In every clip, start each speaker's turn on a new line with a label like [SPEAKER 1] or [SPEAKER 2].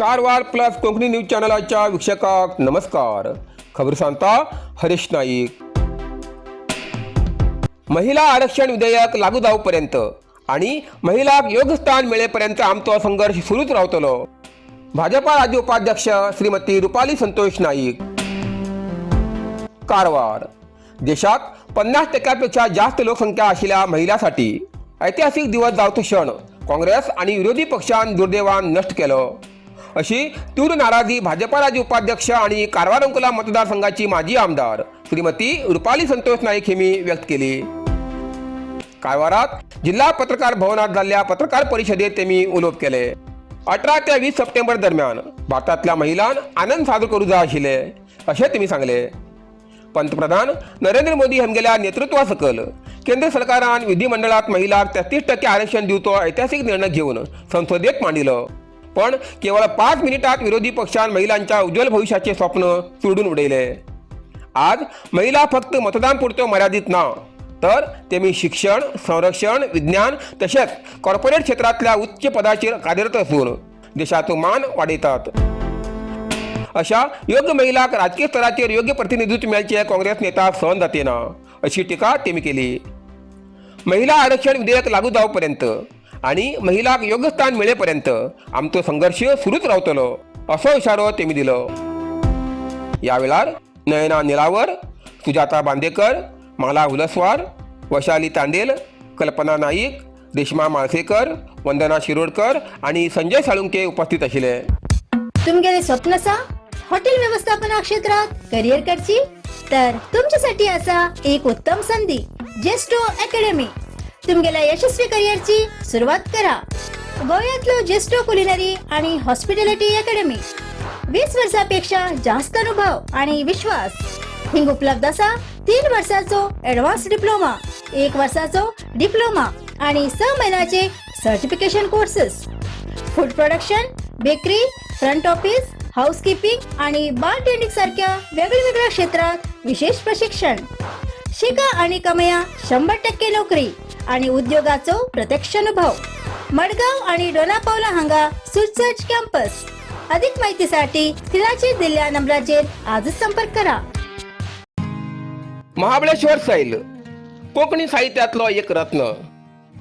[SPEAKER 1] Karwar plus Konkani news चॅनलाच्या वीक्षकांक नमस्कार. खबर सांगता हरीश नाईक. महिला आरक्षण विधेयक लागू जावपर्यंत आणि महिलांक योग्य स्थान मेळेपर्यंत आमचो संघर्ष सुरूच रावतलो. भाजपा राज्य उपाध्यक्ष श्रीमती रुपाली संतोष नाईक. कारवार. देशात 50%पेक्षा जास्त लोकसंख्या आशिल्ल्या महिलांसाठी ऐतिहासिक दिवस जावचो क्षण काँग्रेस आणि विरोधी पक्षान दुर्दैवान नष्ट केलो, अशी तीव्र नाराजी भाजपा राज्य उपाध्यक्ष आणि कारवार अंकोला मतदारसंघाची माजी आमदार श्रीमती रुपाली संतोष नाईक यांनी व्यक्त केली. कारवारात जिल्हा पत्रकार भवनात झालेल्या पत्रकार परिषदेत त्यांनी उलोवप केले. 18 ते 20 सप्टेंबर दरम्यान भारतातल्या महिलां आनंद साजरो करू जाय आशिल्ले, अशें तेमी सांगले. पंतप्रधान नरेंद्र मोदी हांगेल्या नेतृत्वा सकल केंद्र सरकारान विधिमंडळात महिलांक 33% आरक्षण दिवचो ऐतिहासिक निर्णय घेवन संसदेत मांडिलो, पण केवळ 5 मिनिटात विरोधी पक्षान महिलांच्या उज्ज्वल भविष्याचे स्वप्न चुरडून उडयले. आज महिला फक्त मतदान पुरत्यो मर्यादित ना, तर तेमी शिक्षण, संरक्षण, विज्ञान तशेंच कॉर्पोरेट क्षेत्रांतल्या उच्च पदाचेर कार्यरत असून देशाचो मान वाडयतात. अशा योग्य महिलांक राजकीय स्तराचेर योग्य प्रतिनिधित्व मेळचें काँग्रेस नेता सहन जातेना, अशी टिका तेमी केली. महिला आरक्षण विधेयक लागू जावपर्यंत आणि महिलांक योग्य स्थान मेळेपर्यंत आमचो संघर्ष सुरूच रावतलो, असो इशारो तेमी दिलो. या वेळार नयना निलावर, सुजाता बांदेकर, माला हुलसवार, वैशाली तांडेल, कल्पना नाईक, रेश्मा माळसेकर, वंदना शिरोडकर आणि संजय साळुंके उपस्थित आशिल्ले.
[SPEAKER 2] तुमगेले स्वप्न आसा हॉटेल व्यवस्थापना क्षेत्रात करिअर करची, तर तुमच्यासाठी असा एक उत्तम संधी. जेस्टो अकॅडमी. तुमगेल्या यशस्वी करिअरची सुरुवात करा. गोव्यातलो जेस्टो कुलिनरी आणि हॉस्पिटॅलिटी अकॅडमी. 20 वर्षापेक्षा जास्त अनुभव आणि विश्वास. हिंग उपलब्ध असा 3 वर्षाचो ऍडव्हान्स डिप्लोमा, एक वर्षाचो डिप्लोमा आणि 6 महिन्याचे certification courses. Food production, bakery, front office, housekeeping आणि बार टेंडिंग सारख्या वेगवेगळ्या क्षेत्रात विशेष प्रशिक्षण. शिका आणि कमया 100% नोकरी आणि उद्योगाचो प्रत्यक्ष अनुभव. मडगाव आणि डोनापावला हांगा सुसज्ज कॅम्पस. अधिक माहितीसाठी स्क्रीनाचेर दिल्ल्या नंबराचेर आजच संपर्क करा.
[SPEAKER 1] महाबळेश्वर सैल कोंकणी साहित्यांतलो एक रत्न.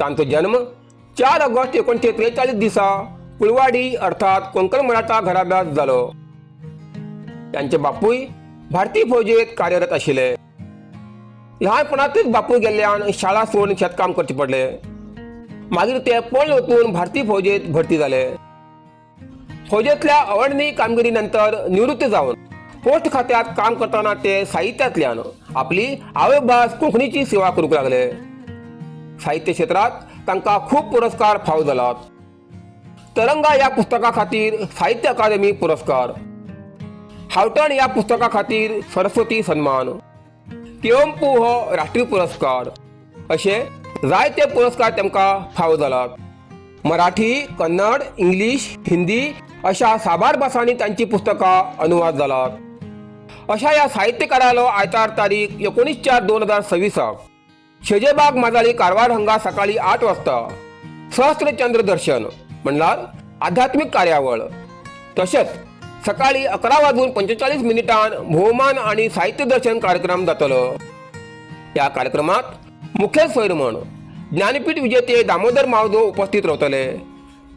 [SPEAKER 1] तांचो जन्म 4 ऑगस्ट 1943 दिसा कुळवाडी अर्थात कोंकण मराठा घराब्यांत जालो. तांचे बापूय भारतीय फौजेत कार्यरत आशिल्ले. ल्हानपणांतच बापूय गेल्ल्यान शाळा सोडून शेतकाम करचें पडलें. मागीर ते पळून वचून भारतीय फौजेत भरती जाले. फौजेतल्या अवर्णनीय कामगिरी नंतर निवृत्त जावन पोस्ट खात्यात काम करताना ते साहित्यांतल्यान आपली आवयभास कोंकणीची सेवा करूंक लागले. साहित्य क्षेत्रात तांकां खूब पुरस्कार फावो जालात. तरंगा ह्या पुस्तका खातीर साहित्य अकादेमी पुरस्कार, हावठण ह्या पुस्तका खातीर सरस्वती सन्मान, केवंपू हो राष्ट्रीय पुरस्कार अशे जायते पुरस्कार तांकां फावो जालात. मराठी, कन्नड, इंग्लीश, हिंदी अशा साबार भासांनी तांची पुस्तकां अनुवाद जालात. अशा ह्या साहित्यकारालो आयतार तारीख 19/4/2026 शेजेबाग, माजाळी, कारवार हांगा सकाळी 8 वाजता सहस्त्रचंद्र दर्शन म्हणल्यार आध्यात्मिक कार्यावळ, तशेंच सकाळी 11 वाजून 45 मिनिटां भोवमान आणि साहित्य दर्शन कार्यक्रम जातलो. ह्या कार्यक्रमात मुखेल सोयर म्हण ज्ञानपीठ विजेते दामोदर मावजो उपस्थित रावतले.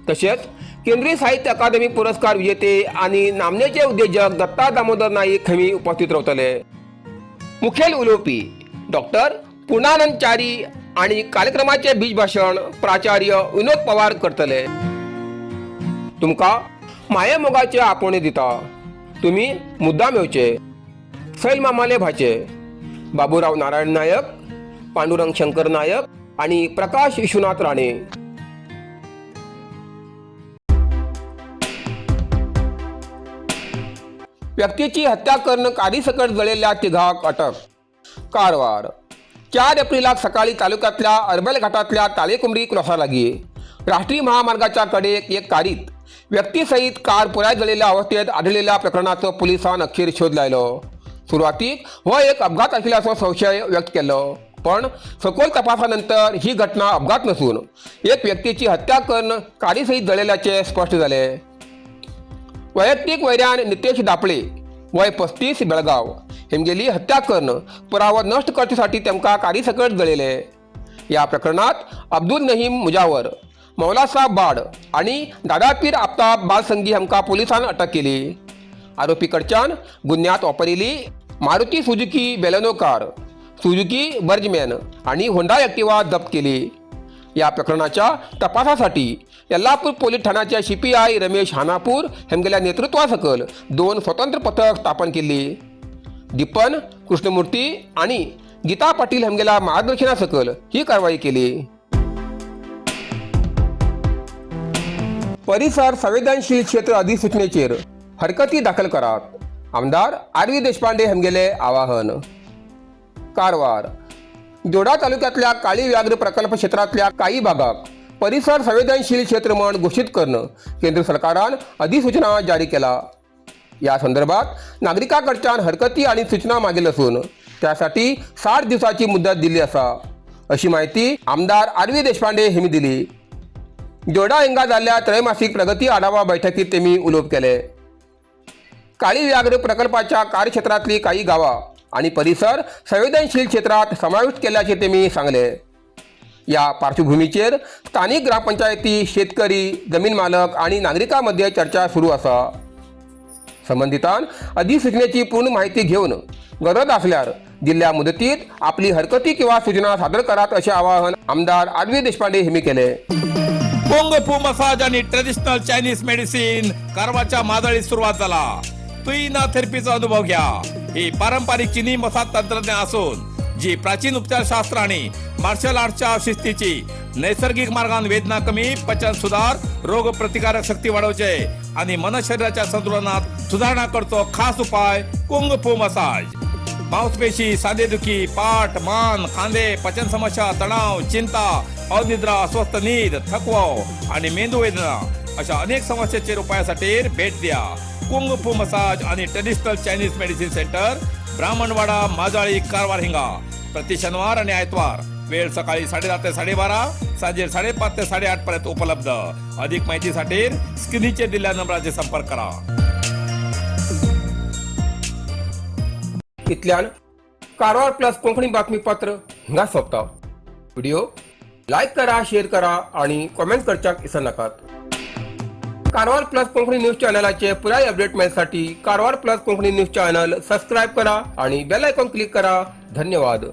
[SPEAKER 1] तशेंच केंद्रीय साहित्य अकादमी पुरस्कार विजेते आणि नामनेचे उद्योजक दत्ता दामोदर नाईक हेमी उपस्थित रावतले. मुखेल उलोवपी डॉक्टर पूर्णानंद च्यारी आणि कार्यक्रमाचे बीज भाशण प्राचार्य विनोद पवार करतले. तुमकां मायेमोगाचे आपोवणें दिता, तुमी मुद्दाम येवचे. सैल मामाले भाचे बाबूराव नारायण नायक, पांडुरंग शंकर नायक आणि प्रकाश विश्वनाथ राणे. व्यक्तीची हत्या करून काडीसकट जळयल्ल्या तिघांक अटक. कारवार. 4 एप्रिलाक सकाळी तालुक्यातल्या अरबेल घाटातल्या ताळेकुंबरी क्रॉसा लागीं राष्ट्रीय महामार्गाच्या कडेक एक कारीत व्यक्तीसहित कार पुराय जळिल्ल्या अवस्थेत आढळिल्ल्या प्रकरणाचो पुलिसान अखेर शोध लायलो. सुरवातीक हो एक अपघात आशिल्ल्याचो संशय व्यक्त केल्लो, पण सखोल तपासानंतर ही घटना अपघात नसून एक व्यक्तीची हत्या करून कारीसहित जळिल्ल्याचे स्पष्ट जाले. वैयक्तीक वैऱ्यान नितेश दापळे वय 35 बेळगाव हेमगेली हत्या करून पुरावो नश्ट करचेसाठी तेमकां कारी सकट गळयले. या प्रकरणात अब्दुल नहीम मुजावर, मौलासाब बाड आणि दादापीर आफताब बालसंगी हांकां पुलिसान अटक केली. आरोपी कडच्यान गुन्यांत वापरिल्ली Maruti Suzuki Baleno car, Suzuki Burgman आणि होंडा ॲक्टिवा जप्त केली. या प्रकरणाच्या तपासासाठी येल्लापूर पोलीस ठाण्याच्या सीपीआय रमेश हानापूर हेमगेल्या नेतृत्वासकल 2 स्वतंत्र पथक स्थापन केली. दीपन कृष्णमूर्ती आणि गीता पाटील हेमगेल्या मार्गदर्शनासकल ही कारवाई केली. परिसर संवेदनशील क्षेत्र अधिसूचनेचेर हरकती दाखल करात, आमदार आर व्ही देशपांडे हेमगेले आवाहन. कारवार जोडा तालुक्यातल्या काळी व्याघ्र प्रकल्प क्षेत्रातल्या काही भागाक परिसर संवेदनशील क्षेत्र म्हण घोशीत करणं केंद्र सरकारान अधिसूचना जारी केला. या संदर्भात नागरिकांकडच्यान हरकती आणि सूचना मागील असून त्यासाठी 60 दिवसाची मुदत दिली असा, अशी माहिती आमदार आर व्ही देशपांडे यांनी दिली. जोडा हिंगा जाल्ल्या त्रैमासिक प्रगती आढावा बैठकीत त्यांनी उलोवप केले. काळी व्याघ्र प्रकल्पाच्या कार्यक्षेत्रातली काही गावां आणि परिसर संवेदनशील क्षेत्रात समाविष्ट केल्याचे त्यांनी सांगले. या पार्श्वभूमीचेर स्थानिक ग्रामपंचायती, शेतकरी, जमीन मालक आणि नागरिकांमध्ये चर्चा सुरू आसा. संबंधितान अधिसूचनेची पूर्ण माहिती घेऊन गरज असल्यार दिल्ल्या मुदतीत आपली हरकती किंवा सूचना सादर करात, असे आवाहन आमदार आर व्ही देशपांडे यांनी केले.
[SPEAKER 3] कुंग फू मसाज आणि ट्रेडिशनल चायनीज मेडिसिन कारवारच्या माजळीत सुरुवात झाला. तुईना थेरपीचा अनुभव घ्या. ही पारंपरिक चिनी मसाज तंत्रज्ञान असून जी प्राचीन उपचारशास्त्र आणि मार्शल आर्टच्या शिस्तीची नैसर्गिक मार्गान वेदना कमी, पचन सुधार, रोग प्रतिकारक शक्ती वाढवचे आणि मन शरीराच्या संतुलनात सुधारणा करतो खास उपाय कुंग फू मसाज. मांसपेशी, सांधेदुखी, पाठ, मान, खांदे, पचन समस्या, तणाव, चिंता, अनिद्रा, अस्वस्थ नीद, थकवा आणि मेंदू वेदना अशा अनेक समस्यांचे उपायासाठी भेट द्या कुंग फू मसाज आणि traditional Chinese medicine centre, Brahmanwada, Majali, Karwar हिंगा. प्रति शनिवार आणि आयतवार, वेळ सकाळी 10:30 ते 12:30, सांजे 5:30 ते 8:30 पर्यंत उपलब्ध. अधिक माहितीसाठी स्क्रीनचे दिलेल्या नंबराचे संपर्क करा.
[SPEAKER 1] इतल्यान कारवार प्लस कोंकणी बातमीपत्र हिंगा सोंपता. व्हिडिओ लायक करा, शेअर करा आणि कॉमेंट करच्याक विसरनाकात. कारवार प्लस कोंकणी न्यूज चॅनलाचे पुराय update मेळसाठी Karwar plus Konkani news channel subscribe करा आणि बेल आयकॉन क्लिक करा. धन्यवाद.